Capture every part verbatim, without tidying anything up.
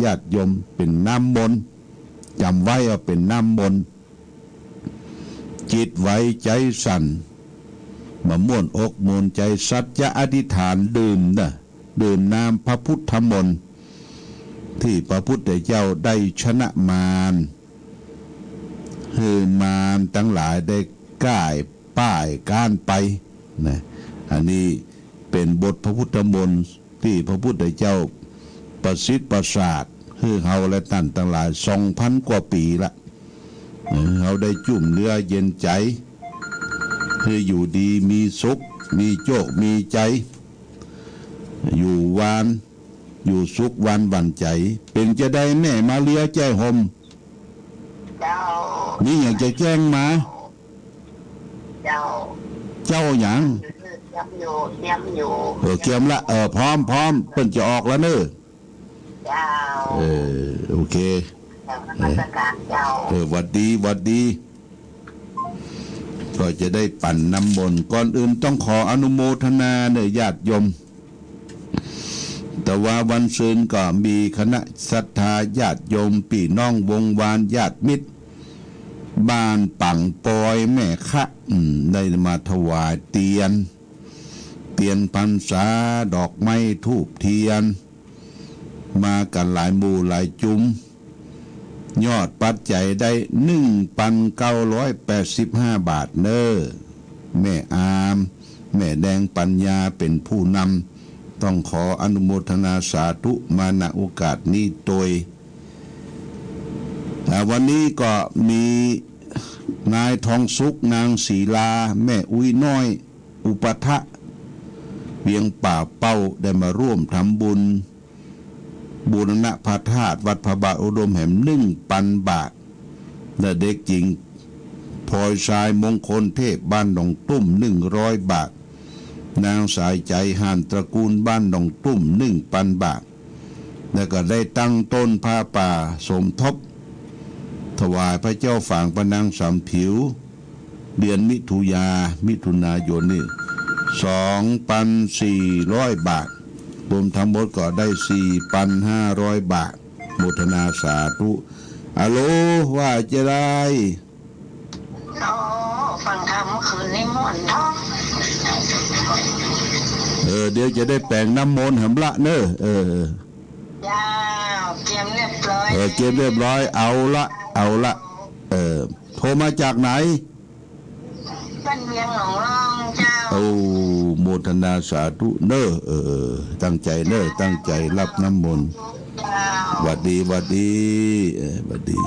ญาติโยม เป็นน้ำมนต์ จำไว้ว่าเป็นน้ำมนต์ จิตไหวใจสั่น บ่ม่วนอกม่วนใจ สัจจะอธิษฐานดื่มนะ ดื่มน้ำพระพุทธมนต์ ที่พระพุทธเจ้าได้ชนะมาร หื้อมารทั้งหลายได้ก้ายป้ายก้านไปนะ อันนี้เป็นบทพระพุทธมนต์ที่พระพุทธเจ้าประสิทธิ์ประสาท หื้อเฮาและท่านทั้งหลาย สองพันกว่าปีละ เออ เฮาได้จุ่มเนื้อเย็นใจ หื้ออยู่ดีมีสุข มีโจคมีใจ อยู่หวาน อยู่สุขหวานหวั่นใจ เป็นจะได้แม่มาเลียใจหม เจ้า มีอย่างจะแจ้งมา เจ้า เจ้าอย่าง เตรียมอยู่ เตรียมอยู่ เออ เตรียมละ เออ พร้อม พร้อม เปิ้นจะออกแล้วเนอะ เจ้า เออ โอเค กราบนมัสการเจ้า เออ หวัดดี หวัดดี ก็จะได้ปันน้ำมนต์ ก่อนอื่นต้องขออนุโมทนาเนอะญาติโยม แต่ว่าวันซืนก็มีคณะศรัทธาญาติโยม ปี้น้องวงวานญาติมิตร บ้านปังปอยแม่คะ อืม ได้มาถวายเตียน เตียนพรรษา ดอกไม้ธูปเทียน มากันหลายหมู่หลายจุม ยอดปัจจัยได้ หนึ่งพันเก้าร้อยแปดสิบห้าบาทเน้อ แม่อาม แม่แดงปัญญาเป็นผู้นำ ต้องขออนุโมทนาสาธุมา ณ โอกาสนี้โดย อ่า วันนี้ก็มีนายทองสุข นางศรีลา แม่อุ๊ยน้อย อุปถะ เวียงป่าเป้า ได้มาร่วมทำบุญ บูรณะพระธาตุวัดพระบาทอุดมแหม หนึ่งพันบาท และเด็กหญิงพลอยชายมงคลเทพ บ้านหนองตุ้ม หนึ่งร้อยบาท นางสายใจ หานตระกูล บ้านหนองตุ้ม หนึ่งพันบาท แล้วก็ได้ตั้งต้นผ้าป่าสมทบ ถวายพระเจ้าฝางพระนางสามผิว เดือนมิถุยา มิถุนายนนี่ สองพันสี่ร้อยบาท รวมทั้งหมดก็ได้ สี่พันห้าร้อยบาท โมทนาสาธุ อะโล ว่าจะได้ โอ้ ฟังธรรมเมื่อคืนนี้ม่วนท้อง เออ เดี๋ยวจะได้แป๋งน้ำมนต์แหมละเนอะ เออ เจ้า เตรียมเรียบร้อย เออ เตรียมเรียบร้อย เอาละ เอาละ เออ โทรมาจากไหน บ้านเวียงหนองลองเจ้า โอ้ โมทนาสาธุเนอะ เออ ตั้งใจเนอะ ตั้งใจรับน้ำมนต์ เจ้า หวัดดี หวัดดี เออ หวัดดี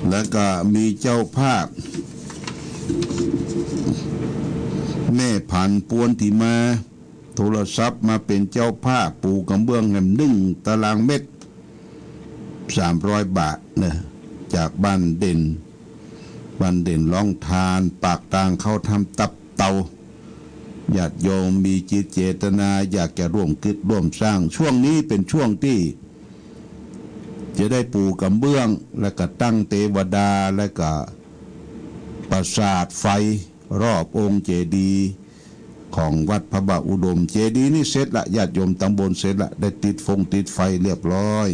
แล้วก็มีเจ้าภาพ แม่ผัน ปวนที่มา โทรศัพท์มาเป็นเจ้าภาพปูกระเบื้องแหม หนึ่งตารางเมตร สามร้อยบาทนะ จากบ้านเด่น บ้านเด่นร้องทาน ปากทางเข้าถ้ำตับเต่า ญาติโยมมีจิตเจตนาอยากจะร่วมกึ๊ดร่วมสร้าง ช่วงนี้เป็นช่วงที่จะได้ปูกระเบื้อง และก็ตั้งเทวดา และก็ประสาทไฟรอบองค์เจดีย์ ของวัดพระบาทอุดม เจดีย์นี่เสร็จละ ญาติโยมตังบนเสร็จละ ได้ติดฟงติดไฟเรียบร้อย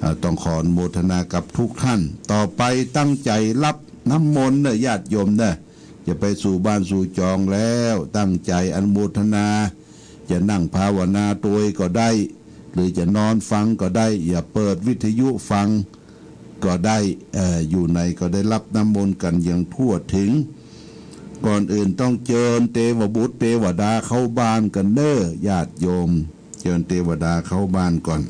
อ่า ต้องขออนุโมทนากับทุกท่าน ต่อไปตั้งใจรับน้ำมนต์เนอะญาติโยมเนอะ จะไปสู่บ้านสู่จองแล้ว ตั้งใจอนุโมทนา จะนั่งภาวนาโดยก็ได้ หรือจะนอนฟังก็ได้ อย่าเปิดวิทยุฟัง ก็ได้ เอ่อ อยู่ไหนก็ได้รับน้ำมนต์กันอย่างทั่วถึง ก่อนอื่นต้องเจิญเตวบุตรเตวดาเข้าบ้านกันเน้อญาติโยม เจิญเตวดาเข้าบ้านก่อน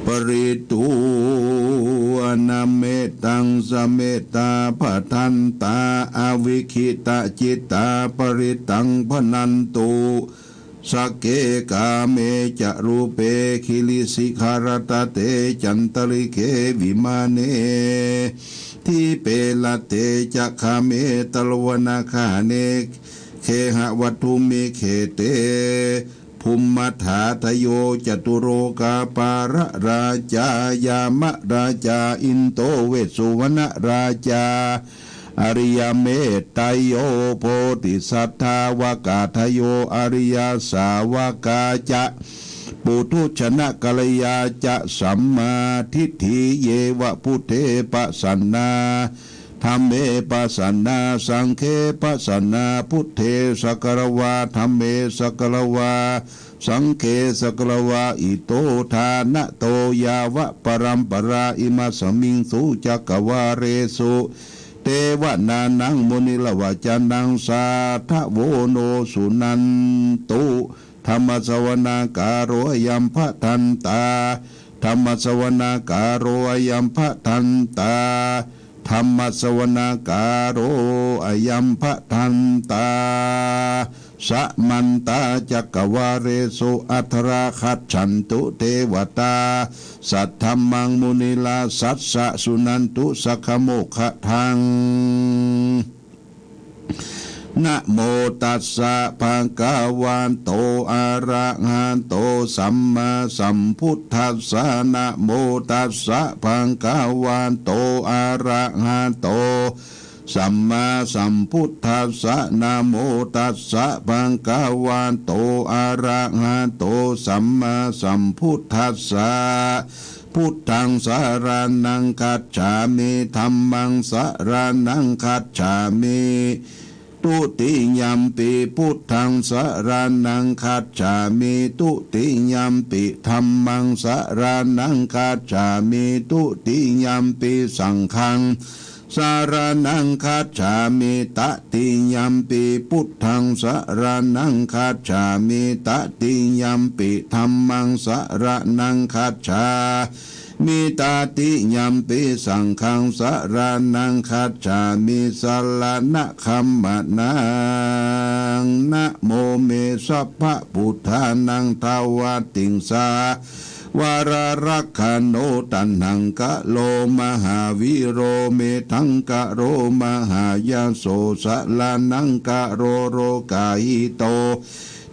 Paritū anametaṃ samettā bhadantā avikkhittacittā parittaṃ bhaṇantu. Sagge kāme ca rūpe girisikharataṭe cantalikkhe vimāne, dīpe raṭṭhe ca gāme taruvanagahane gehavatthumhi khette, bhummagaṇathayo catulokapālārāja yamarājā indo vessuvaṇṇarājā ariyametteyyo bodhisattāvakādayo ariyasāvakā ca puthujjanakalyā ca sammādiṭṭhi yeva buddhe pasannā dhamme pasannā saṅghe pasannā buddhe sakkatvā dhamme sakkatvā saṅghe sakkatvā ito ṭhānato yāva paramparā imasmiṃ su cakkavāḷesu devanānaṃ muniravacanaṃ sādhavo no suṇantu. Dhammassavanakālo ayam bhadantā. Dhammassavanakālo ayam bhadantā. Dhammassavanakālo ayam bhadantā. Samantā cakkavāḷesu atrāgacchantu devatā saddhammaṃ munirājassa suṇantu saggamokkhadaṃ. Namo tassa bhagavato arahato sammāsambuddhassa. Namo tassa bhagavato arahato sammāsambuddhassa. Namo tassa bhagavato arahato sammāsambuddhassa. Buddhaṃ saraṇaṃ gacchāmi. Dhammaṃ saraṇaṃ gacchāmi. Dutiyampi buddhaṃ saraṇaṃ gacchāmi. Dutiyampi dhammaṃ saraṇaṃ gacchāmi. Dutiyampi saṅghaṃ saraṇaṃ gacchāmi. Tatiyampi buddhaṃ saraṇaṃ gacchāmi. Tatiyampi dhammaṃ saraṇaṃ gacchāmi. Tatiyampi saṅghaṃ saraṇaṃ gacchāmi. Saraṇagamanaṃ. Namo me sabbabuddhānaṃ dvattiṃsa vararakkhaṇo taṇhaṅkaro mahāvīro medhaṅkaro mahāyaso saraṇaṅkaro lokahito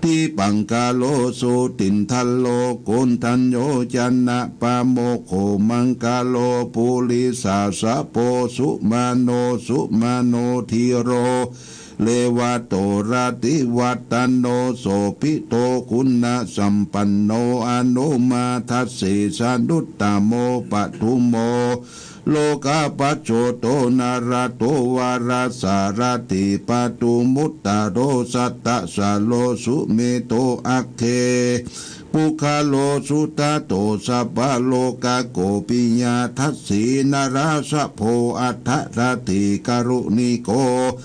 dipaṅkaro jutindharo koṇḍañño janapāmokkho maṅgalo purisāsabho sumano sumano dhīro revato rativaḍḍhano sobhito guṇasampanno anomadassī januttamo padumo lokapajjoto nāḷāto varasārathī padumuttaro sattasāro sumedho agge puggalo sudaṭṭho sabbalokaggo piyadassī narāsabho atthadassī kāruṇiko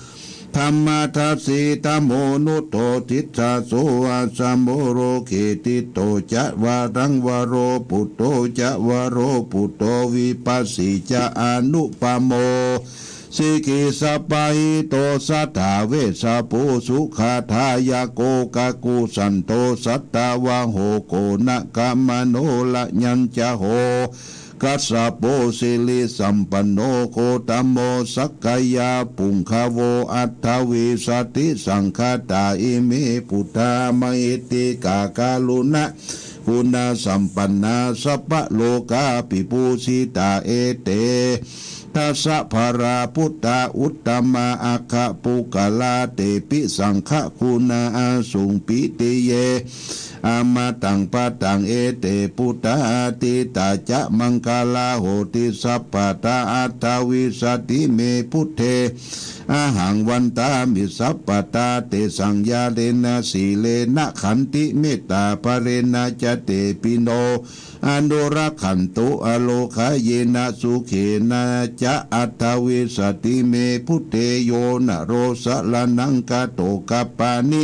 dhammadassi dhammo nuddho diṭṭhaso asamo loke diṭṭho ca varaṃ varo putto ca varo putto vipassī ca anupamo sikhī sabbahito satthā vessabhū sukhadāyako kakusandho satthavāho koṇāgamano raññañca ho kassapo sirisampanno gotamo sakyapuṅgavo aṭṭhavīsati saṅkhātā ime buddhā mahiddhikā kāruṇaguṇasampannā sabbalokavibhūsitā ete dasa balā buddhā uttamā aggapuggala tepi saṅghaguṇā asuṃ pītiye amataṃ padaṃ ete buddhā atītā ca maṅgalā honti sabbadā aṭṭhavīsati me buddhe ahaṃ vandāmi sabbadā tesaṃ ñāṇena sīlena khantimettapariṇā ca tepi no anurakkhantu arogāyena sukhena ca aṭṭhavīsati me buddhe yo naro saraṇaṃ gato kappāni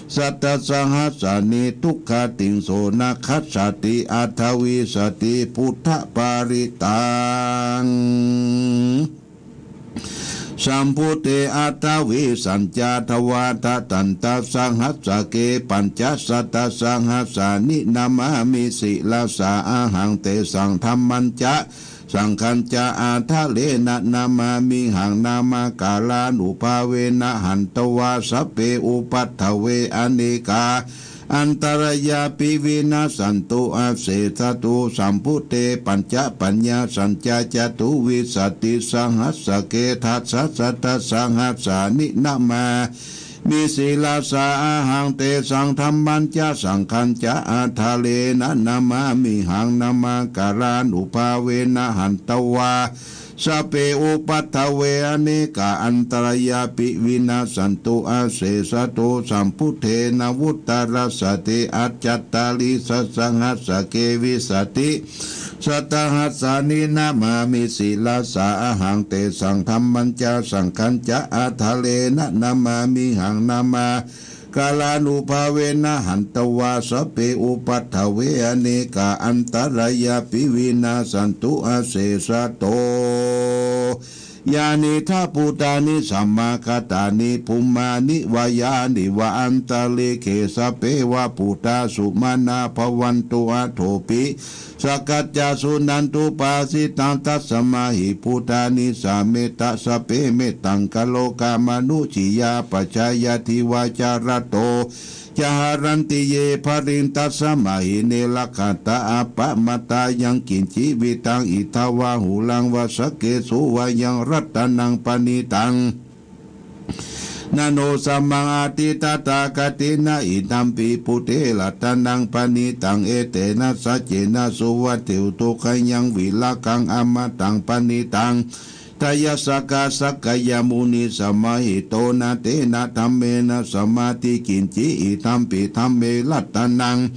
sattasahassāni duggatiṃ so na gacchanti aṭṭhavīsati buddhaparittaṃ. Sambuddhe aṭṭhavīsañca dvādasasahassake pañcasatasahassāni namāmi sirasā ahaṃ tesaṃ dhammañca saṅghañca ādarena namāmihaṃ namakārānubhāvena hantvā sabbe upaddave anekā antarāyāpi vinassantu asesato. Sambuddhe pañcapaññāsañca catuvīsatisahassake dasasatasahassāni namā namāmi sirasā ahaṃ, tesaṃ dhammañca saṅghañca ādarena namāmihaṃ. Namakārānubhāvena hantvā sabbe upaddave, anekā antarāyāpi vinassantu asesato. Sambuddhe navuttarasate aṭṭhacattāḷīsasahassake vīsatisatasahassāni namāmi sirasā ahaṃ, tesaṃ dhammañca saṅghañca ādarena namāmihaṃ. Namā- kārānubhāvena hantvā sabbe upaddave, anekā antarāyāpi vinassantu asesato. Yānīdha bhūtāni samāgatāni, bhummāni vā yāni va antalikkhe, sabbe va bhūtā sumanā bhavantu athopi sakkacca suṇantu bhāsitaṃ. Tasmā hi bhūtā nisāmetha sabbe, mettaṃ karotha mānusiyā pajāya, divā ca ratto ca haranti ye baliṃ, tasmā hi ne rakkhatha appamattā. Yaṅkiñci vittaṃ idha vā huraṃ vā saggesu vā yaṃ ratanaṃ paṇītaṃ, na no samaṃ atthi tathāgatena, idampi buddhe ratanaṃ paṇītaṃ, etena saccena suvatthi hotu. Khayaṃ virāgaṃ amataṃ paṇītaṃ, tayajjhagā sakyamunī samāhito, na tena dhammena samatthi kiñci, idampi dhamme ratanaṃ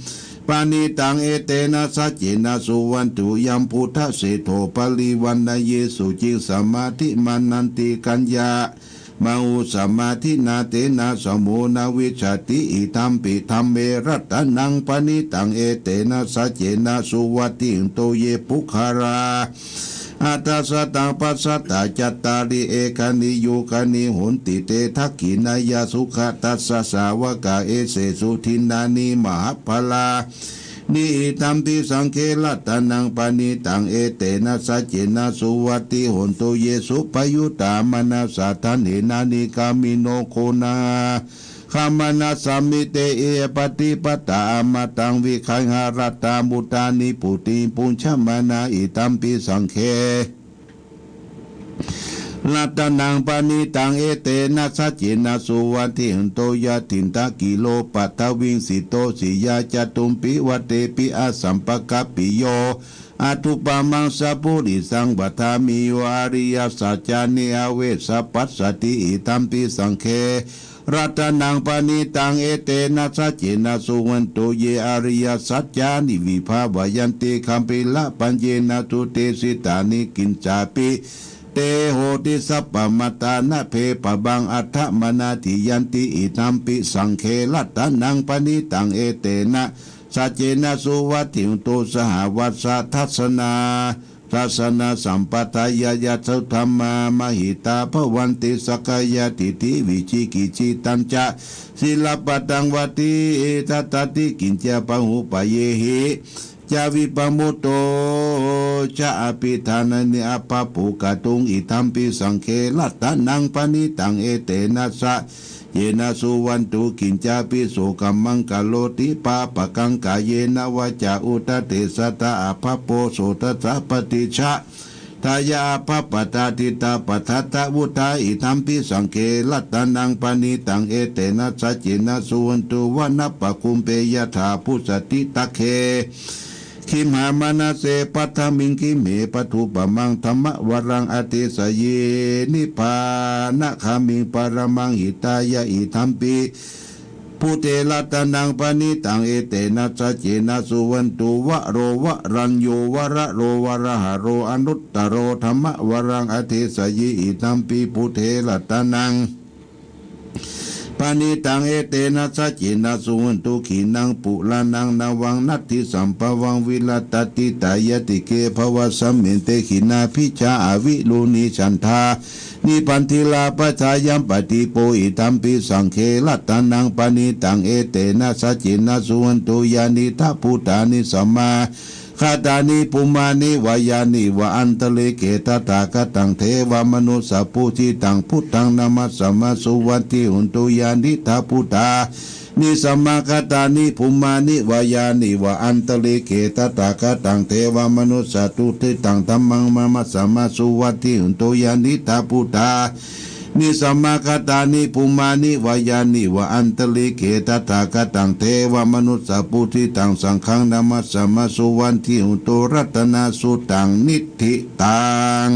paṇītaṃ, etena saccena suvatthi hotu. Yambuddhaseṭṭho parivaṇṇayī suciṃ, samādhimānanti kañña- mahu samādhinā, tena samo na vijjati, idampi dhamme ratanaṃ paṇītaṃ, etena saccena suvatthi hotu. Ye puggalā aṭṭha sataṃ pasatthā, cattāri etāni yugāni honti, te dakkhiṇeyyā sugatassa sāvakā, etesu dinnāni mahapphalā- ni, idampi saṅghe ratanaṃ paṇītaṃ, etena saccena suvatthi hotu. Ye suppayuttā manasā daḷhena, nikkāmino goṇāgamāna samiddhā, iyyāpatti pattānamataṃ, vigayha laddhā mudhā nibbutiṃ bhuñjamānā, idampi saṅghe ratanaṃ paṇītaṃ, etena saccena suvatthi hotu. Yathindakhīlo paṭhaviṃ sito siyā, catubbhi vātepi asampakampiyo, tathūpamaṃ sappurisaṃ vadāmi, yo ariyasaccāni avecca passati, idampi saṅghe ratanaṃ paṇītaṃ, etena saccena suvatthi hotu. Ye ariyasaccāni vibhāvayanti, gambhīrapaññena sudesitāni, kiñcāpi te hoti sabbamattā, na bhebhavaṃ aṭṭhamānā, ṭhiyantī, idampi saṅghe ratanaṃ paṇītaṃ, etena saccena suvatthi hotu. Sahāvassa dassanā dassanasampadāya, yattha dhammā mahitā bhavanti, sakkāyadiṭṭhi vicikicchitañca, sīlabbataṃ vati tattha kiñci, pahupāyehi ca vippamutto ca, abhiṭhānāni abhabbukaṭṭhuṃ, idampi saṅghe ratanaṃ paṇītaṃ, etena sa yena suvatthi hotu. Kiñcāpi so kammaṃ karoti pāpakaṃ, kāyena vācā uda cetasā, abhabbo so tassa paṭicchadāya, abhabbatā cittapadassa vuṭṭhā, idampi saṅghe ratanaṃ paṇītaṃ, etena saccena suvatthi hotu. Vanappagumbe yathā phussitagge, gimhānamānase paṭhaviṃ gimhe, tathūpamaṃ dhammavaraṃ adesayi, nibbānagāmiṃ paramaṃ hitāya, idampi buddhe ratanaṃ paṇītaṃ, etena saccena suvatthi hotu. Varo varaññū varado varāharo, anuttaro dhammavaraṃ adesayi, idampi buddhe ratanaṃ paṇītaṃ, etena saccena suvatthi hotu. Khīṇaṃ purāṇaṃ navaṃ natthi sambhavaṃ, virattacittāyatike bhavasmiṃ, te khīṇabījā avirūḷhichandā, nibbanti laddhā yampadīpo, idampi saṅghe ratanaṃ paṇītaṃ, etena saccena suvatthi hotu. Yānīdha bhūtāni samā gatāni, bhummāni vā yāni va antalikkhe, tathāgataṃ devamanussapūjitaṃ, buddhaṃ namassāma suvatthi hotu. Yānīdha bhūtāni samāgatāni, bhummāni vā yāni va antalikkhe, tathāgataṃ devamanussapūjitaṃ, dhammaṃ namassāma suvatthi hotu. Yānīdha bhūtā ni samāgatāni bhummāni vā yāni va antalikkhe, tathāgataṃ devamanussapūjitaṃ saṅghaṃ namassāma suvatthi hotu ratanaṃ suttaṃ niṭṭhitaṃ.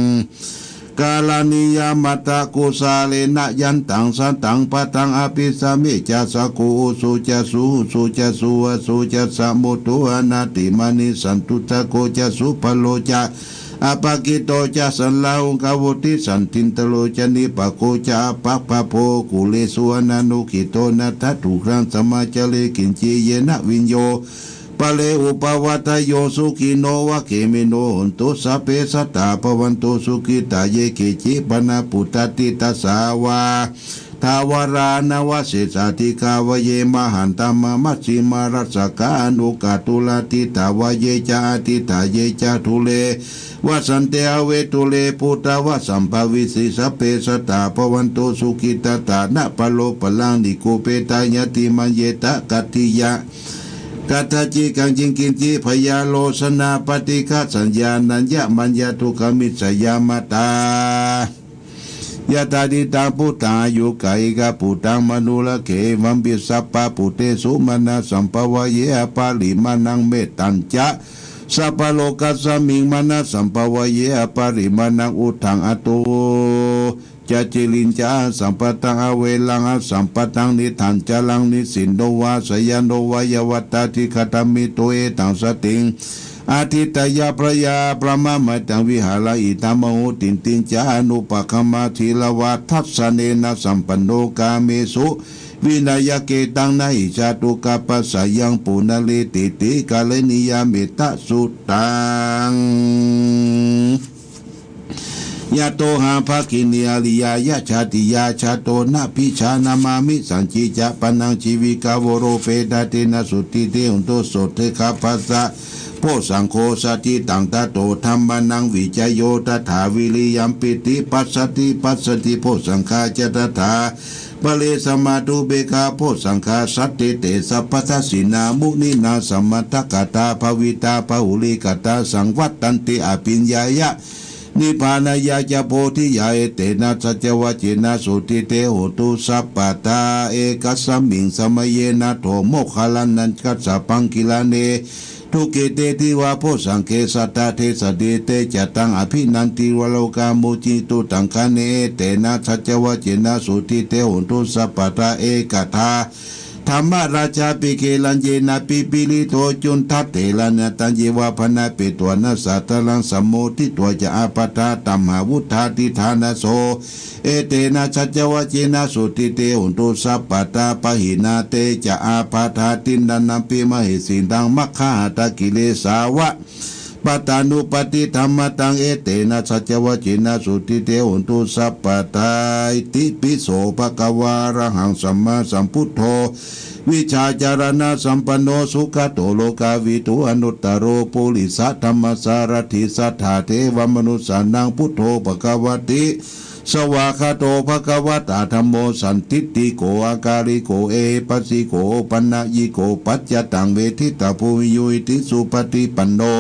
Karaṇīyamatthakusalena yantaṃ santaṃ padaṃ abhisamecca, sakko ujū ca suhujū ca suvaco cassa mudu anatimānī, santussako ca subharo ca appakicco ca sallahukavutti, santindriyo ca nipako ca appagabbho kulesu ananugiddho. Na ca dukkhaṃ samācare kiñci yena viññū pare upavadeyyuṃ, sukhino vā khemino hontu sabbe sattā bhavantu sukhitā. Ye keci pāṇabhūtatthi tasā vā thāvarā anavasesā, dīghā vā ye mahantā mā majjhimā rassakā aṇukathūlā, diṭṭhā vā ye ca adiṭṭhā ye ca dūre vasanti avedūre, bhūtā vā sambhavesī sabbe sattā bhavantu sukhitattā. Na paro paraṃ nikubbetha ñātimaññetha, kadīhya kadāci kañci kiñci byārosanā paṭighasaññā nāññamaññā dukkhamiccheyya. Mātā yathā nidaṃ puttaṃ aññūhakā ekaputtamanurakkhe, evampi sabbabhūtesu mānasambhāvaye aparimāṇaṃ. Mettañca sabbalokasmiṃ mānasambhāvaye aparimāṇaṃ, uddhaṃ adho ca ciliñca asambādhaṃ averaṃ asapattaṃ. Tiṭṭhañcaraṃ nisinno vā sayāno vā yāvatatiṭṭhati. Etaṃ satiṃ adhiṭṭheyya brahmametaṃ vihāraṃ idhamāhu. Diṭṭhiñca anupagamma sīlavā dassanena sampanno, kāmesu vineyya gedhaṃ na hi jātu gabbhaseyyaṃ punaretīti. Karaṇīyam ettha suttaṃ. Yatohaṃ bhagini ariyāya jātiyā jāto, nābhijānāmāmi sañcicca pāṇaṃ. Jīvitā vā loke pena sotthi te hontu sotthi gabbhassa. Bojjhaṅgo satiṭṭhaṃ tato dhammānaṃ vicayo tathā, viriyampīti passaddhi passaddhi bojjhaṅgā ca tathāpare, samādhupekkhabojjhaṅgā sattete sabbadassinā muninā sammadakkhātā bhāvitā bahulīkatā, saṃvattanti abhiññāya nibbānāya ca bodhiyā. Etena saccavajjena sotthi te hotu sabbadā. Ekasmiṃ samaye nātho moggallānaṃ kassapaṃ gilāne dukkhite disvā bojjhaṅge satta desayi. Te ca taṃ abhinanditvā rogā mucciṃsu taṅkhaṇe. Etena saccavajjena sotthi te hotu sabbadā. Ekadā dhammarājāpi gelaññenābhipīḷito cundattherānaṃ, taññeva bhaṇāpetvāna sādaraṃ sammoditvā ca ābādhā tamhā vuṭṭhāsi ṭhānaso. Etena saccavajjena sotthi te hotu sabbadā. Pahīnā te ca ābādhā tiṇṇannampi mahesinaṃ, maggāhatakilesāva pattānuppattidhammataṃ. Etena saccavajjena sotthi te hotu sabbadā. Itipi so bhagavā arahaṃ sammāsambuddho vijjācaraṇasampanno sugato lokavidū anuttaro purisadammasārathi satthā devamanussānaṃ buddho bhagavāti. Svākkhāto bhagavatā dhammo sandiṭṭhiko akāliko ehipassiko opanayiko paccattaṃ veditabbo viññūhīti. Supaṭipanno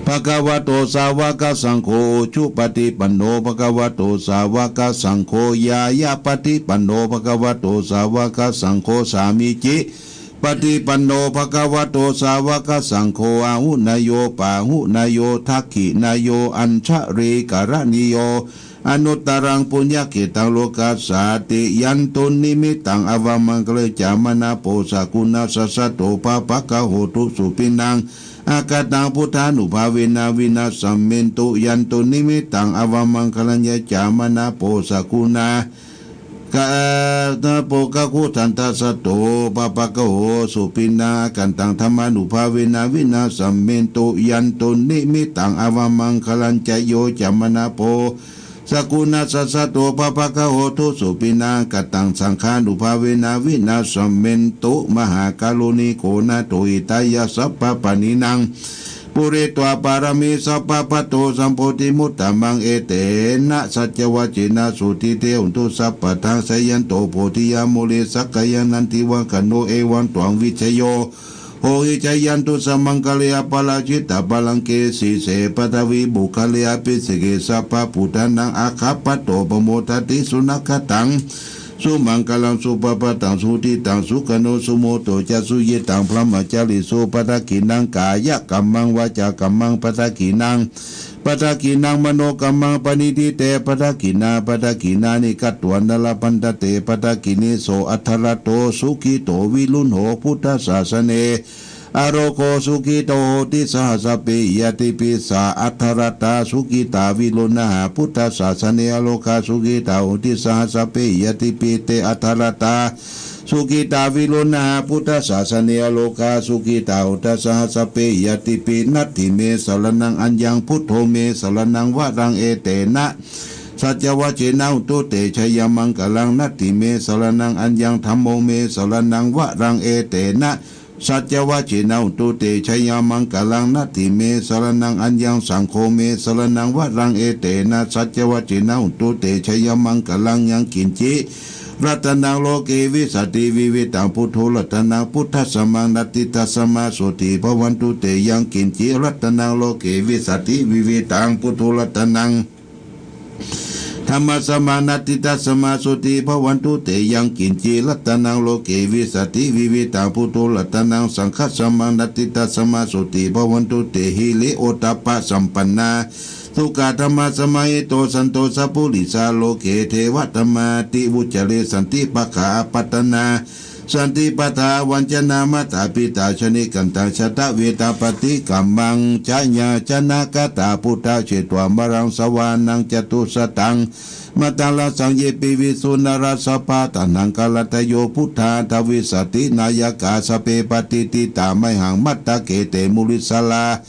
bhagavato sāvakasaṅgho, ujupaṭipanno bhagavato sāvakasaṅgho, ñāyapaṭipanno bhagavato sāvakasaṅgho, sāmīci paṭipanno bhagavato sāvakasaṅgho, āhuneyyo pāhuneyyo dakkhiṇeyyo añjalikaraṇīyo anuttaraṃ puññakkhettaṃ lokassāti. Yandunnimittaṃ avamaṅgalañca cāmanāpo sakuṇassa saddo pāpaggaho dussupinaṃ akantaṃ buddhānubhāvena vināsamentu. Yandunnimittaṃ avamaṅgalañca cāmanāpo sakuṇassa ka- nāpo kakuṭṭhassa saddo pāpaggaho dussupinaṃ akantaṃ dhammānubhāvena vināsamentu. Yandunnimittaṃ avamaṅgalañca yo cāmanāpo sakuṇassa saddo pāpaggaho dussupinaṃ akantaṃ saṅghānubhāvena vināsamentu. Mahākāruṇiko nātho hitāya sabbapāṇinaṃ pūretvā pāramī sabbā patto sambodhimuttamaṃ. Etena saccavajjena sotthi te hotu sabbadā. Jayanto bodhiyā mūle sakyānaṃ nandivaḍḍhano evaṃ tvaṃ vijayo Hohi jayanto sumaṅgale, aparājitapallaṅke, sīse paṭhavipokkhare, abhiseke sabbabuddhānaṃ, aggappatto pamodati. Sunakkhattaṃ sumaṅgalaṃ, supabhātaṃ suhuṭṭhitaṃ, sukhaṇo sumuhutto ca, suyiṭṭhaṃ brahmacārisu, padakkhiṇaṃ kāyakammaṃ, vācākammaṃ padakkhiṇaṃ, padakkhiṇaṃ manokammaṃ, paṇidhī te padakkhiṇā, padakkhiṇāni katvāna, labhantatthe padakkhiṇe. So atthaladdho sukhito viruḷho buddhasāsane, arogo sukhito hoti saha sabbehi ñātibhi. Sā atthaladdhā sukhitā viruḷhā buddhasāsane, arogā sukhitā hoti saha sabbehi ñātibhi. Te atthaladdhā sukhitā viruḷhā buddhasāsane, arogā sukhitā hoti saha sabbehi ñātibhi. Natthi me saraṇaṃ aññaṃ, buddho me saraṇaṃ varaṃ, etena saccavajjena hotu te jayamaṅgalaṃ. Natthi me saraṇaṃ aññaṃ, dhammo me saraṇaṃ varaṃ, etena saccavajjena hotu te jayamaṅgalaṃ. Natthi me saraṇaṃ aññaṃ, saṅgho me saraṇaṃ varaṃ, etena saccavajjena hotu te jayamaṅgalaṃ. Yaṅkiñci ratanaṃ loke vijjati vividhaṃ, buddho ratanaṃ buddhasamaṃ natthi, tasmā sotthī bhavantu te. Yaṅkiñci ratanaṃ loke vijjati vividhaṃ, buddho ratanaṃ dhammasamaṃ natthi, tasmā sotthī bhavantu te. Yaṅkiñci ratanaṃ loke vijjati vividhaṃ, buddho ratanaṃ saṅghasamaṃ natthi, tasmā sotthī bhavantu te. Hiriyottappasampannā sukkadhammasamāhito, santo sappurisā loke devatama ativuccare. Santi pakkhā apattanā, santi pādā avañcanā, mātā pitā ca nikkhantā, jātaveda paṭikkama. Jayāsanāgatā buddhā, jetvā māraṃ savāhanaṃ, catusaccāmatarasaṃ ye piviṃsu narāsabhā. Taṇhaṅkarādayo buddhā, dvādasādi nāyakā, sabbe patiṭṭhitā mayhaṃ, matthake te munissarā.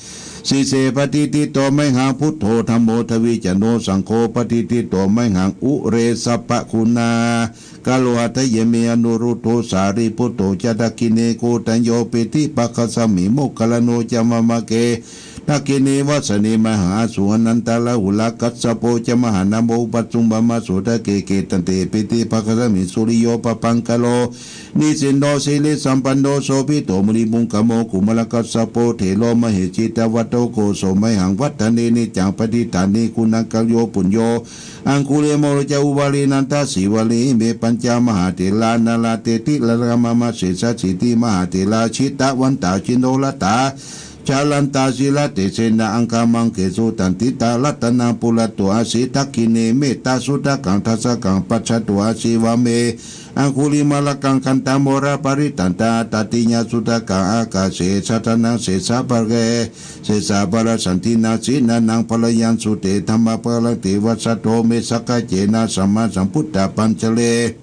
Sīse patiṭṭhito mayhaṃ, buddho dhammo dviccanto, saṅgho patiṭṭhito mayhaṃ, ure sabbaguṇā karo. Hadaye me anuruddho, sārīputto ca dakkhiṇe, koṇḍañño piṭṭhibhāgasmiṃ, moggallāno ca vāmake. Dakkhiṇe vasane mayhaṃ, āsuṃ ānandarāhulā, kassapo ca mahānāmo, ubhāsuṃ vāmasotake. Te khaṇe piṭṭhibhāgasmiṃ, suriyo pabhaṅkaro, nisinno sirisampanno, sobhito munipuṅgavo. Kumārakassapo thero, mahesī cittavādako, so mayhaṃ vadane niccaṃ, patiṭṭhāni guṇākaro. Puṇṇo aṅgulimālo ca, uvālī nandasīvalī, ime pañca mahātherā, nāḷāgiriṃ sāyamā, sesāsīti mahātherā, jitavantā jinorrathā, jalantā sīlatejena, aṅgamaṅgesu saṇṭhitā. Ratanaṃ purato āsi, dakkhiṇe mettasuttakaṃ, dhajaggaṃ pacchato āsi, vāme aṅgulimālakaṃ. Khandhamoraparittañca, tadiyasuttakaṃ, ākāse chadanaṃ sesā, pākāre sesā pārasaṃ. Dinnāni sīhanāni bhāseyyaṃsu, te dhammaparakkhāti vavatthato me. Sakkacce na sammā sambuddhapañjare,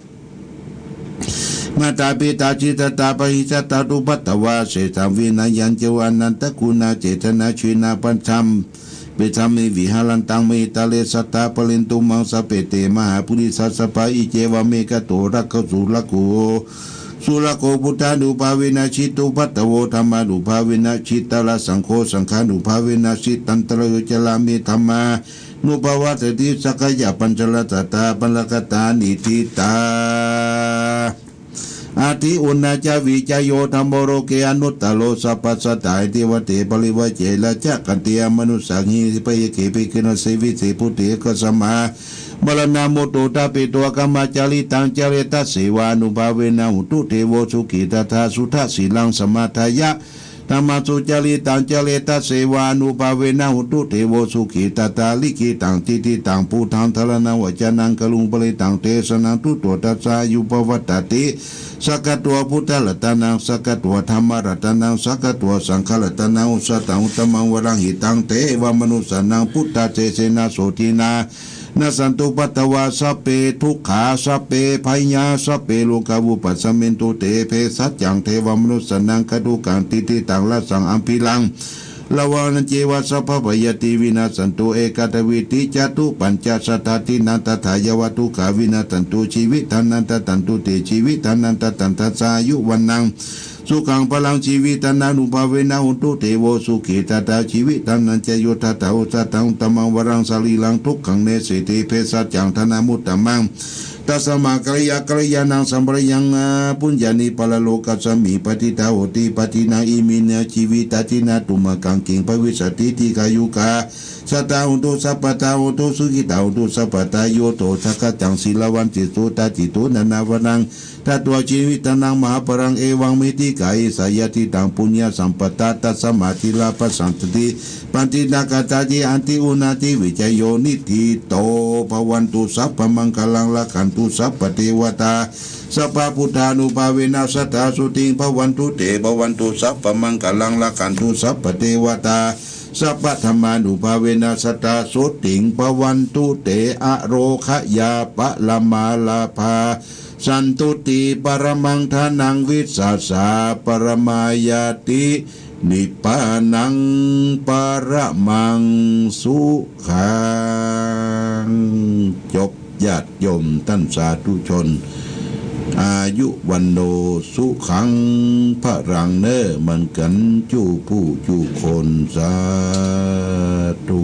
mātā pitā ca ñātakā, pajjatā ca dūrabbatattā, asesaṃ vinayaṃ ceva, anantaguṇakesanā, jinapañhaṃ petāmi viharantaṃ, mahītale sadā pālentu maṃ, sabbe te mahāpurisāsabhā. Iccevam ekato rakkhasu, rakkho surakkho, buddhānubhāvena jitupaddavo, dhammānubhāvena jitārisaṅgho, saṅghānubhāvena jitantarāyo, carāmi dhammānubhāvatthitāti. Sakkāyapañjaraṃ sadā pākārantaṃ niṭṭhitaṃ. Atthi uṇhissañca vijayo, dhammo loke anuttaro, sabbasattahitāya ca, parivajje rājadaṇḍe, amanussānaṃ hitaye. Khette piṭṭhibhūmise bhūte, ākassāti sabbasamaṃ, maraṇā mutto ṭhapetvā, brahmacārittaṃ careti tassenānubhāvena, hotu devo sukhī sadā. Suddhasīlaṃ samādāya, dhammaṃ sucaritaṃ careti tassenānubhāvena, hotu devo sukhī sadā. Likkhitaṃ cintitaṃ buddhaṃ, dhāraṇaṃ vācanaṃ garuṃ, paresaṃ desanaṃ sutvā, dasaṃ āyū pavaḍḍhatīti. Sakkatvā buddharatanaṃ, sakkatvā dhammaratanaṃ, sakkatvā saṅgharatanaṃ, osathaṃ uttamaṃ varaṃ, hitaṃ devamanussānaṃ, buddhatejena sotthinā nassantupaddavā. Sabbe dukkhā sabbe bhayā, sabbe rogā vūpasamentu te, bhesajjaṃ devamanussānaṃ, dukkhaṃ cintitaṃ rasaṃ abhiraṃ, ravanañceva sabbabhayāti vinassantu, ekatvīti catuppañcasatasattāni, tathāyeva dukkhā vinassantu, jīvitadhammataṃ dadantu te, jīvitadhammataṃ dadanti, dasaṃ āyuvaṇṇaṃ sukhaṃ balaṃ, jīvitadhammānubhāvena, hotu devo sukhī sadā. Jīvitadhammataṃ ca yo tattha, osathaṃ uttamaṃ varaṃ, sarīraṃ dukkhaṃ nesati, bhesajjaṃ dhanamuttamaṃ, Tasmā kalyā- kalyāṇaṃ sampadaṃ puññāni paralokasmiṃ patiṭṭhā hoti padakkhiṇā iminā jīvitā. Dinnā tumhākaṃ kiṃ bhavissati dīghāyukā sattā hontu sabbadā. Hontu sukhitā hontu sabbadā. Yo to sakkaccaṃ sīlavantesu dāsito nānābhāṇaṃ datvā jīvitadaṃ mahapphalaṃ. Evaṃ mettikā esa yadidaṃ puññasampadā. Tasmā sīlabajjhā jāti paṇḍitāgatā ti atthi uṇhāti vijayo niṭṭhito. Bhavatu sabbamaṅgalaṃ rakkhantu sabbadevatā sabbabuddhānubhāvena sadā sotthī bhavantu te. Bhavatu sabbamaṅgalaṃ rakkhantu sabbadevatā sabbadhammānubhāvena sadā sotthī bhavantu te. Ārogyaparamā lābhā santuṭṭhī paramaṃ dhanaṃ vissāsā paramā ñāti nibbānaṃ paramaṃ sukhaṃ. จบ ญาติโยมท่านสาธุชน อายุวัณโณสุขังพลังเนอ มันกันจุผู้จุคน สาธุ